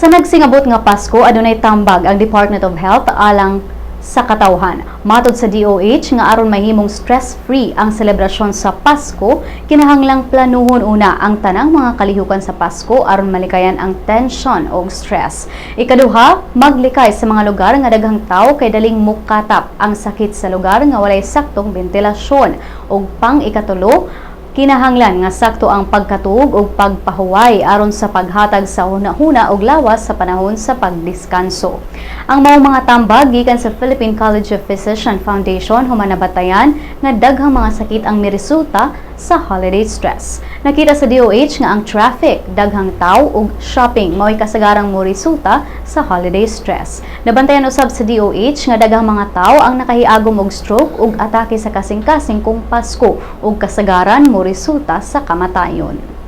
Sa nagsingabot nga Pasko, adunay tambag ang Department of Health alang sa katawhan. Matod sa DOH nga aron mahimong stress-free ang selebrasyon sa Pasko, kinahanglang planuhon una ang tanang mga kalihukan sa Pasko aron malikayan ang tension o stress. Ikaduha, maglikay sa mga lugar nga daghang tawo kay daling mukatap ang sakit sa lugar nga walay saktong bentilasyon. Ug pang ikatulo, kinahanglan nga sakto ang pagkatuog ug pagpahuway aron sa paghatag sa hunahuna ug lawas sa panahon sa pagdiskanso. Ang maong mga tambag gikan sa Philippine College of Physician Foundation human nabatayan nga daghang mga sakit ang miresulta sa holiday stress. Nakita sa DOH nga ang traffic, daghang tawo ug shopping mao'y kasagarang moresulta sa holiday stress. Nabantayan usab sa DOH nga daghang mga tawo ang nakahiagom og stroke ug atake sa kasing-kasing kung Pasko ug kasagaran moresulta sa kamatayon.